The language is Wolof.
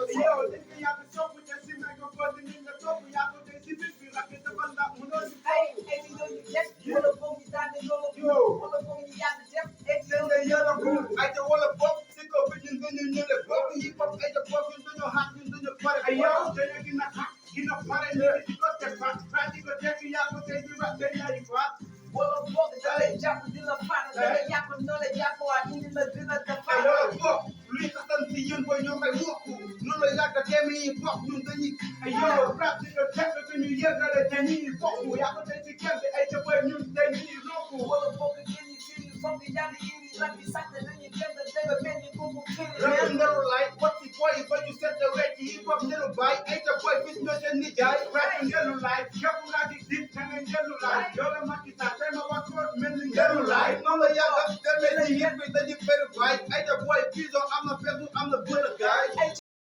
ko yow dañ ko yàgg sopp te si microphone bi nga topp yaa ko tey si bis bi rakk dafa ndax mënoo si ay ñu doon ñu def wala boog ñu daan yow wala boog ñu yàgg def leen nga yàlla ko ay te wala bopp si kaw bi ñun dañu ñële bopp yi bopp ay te bopp ñun dañoo xaar ñun dañu pare ay yow dañu gën a xaar gën a pare ñu di ko teg fa di ko teg yaa ko tey di rap day yaay fa wala boog da lay jàpp di la faat da lay yàq noo la jàpp waa indi la dina defaat wala bopp luy taxan si yéen ba ñoo may wokku noonu la yàgg teemi yi bopp ñun dañuy ay yow rap di ko teg ko ñu yëgale dañuy bokk yaa ko tey si kenn bi ay te boy ñun dañuy lokku wala boog génn fii foog di yàgg iri rab yi sax dañuy dem da dëgg mel ni kooku kiri rap ndelu lay wat si boy yi ba ñu seet wecc yi bopp ndelu bay ay te boy bis ñoo seen nijaay rap ndelu lay képp laa di dip te nga ndelu lay yow la Macky Sall tey ma wax ko mel ni ndelu lay noonu la yàgg demee si yéen bi dañuy bëri bay ay te boy prison am na perdu am na bëri gaay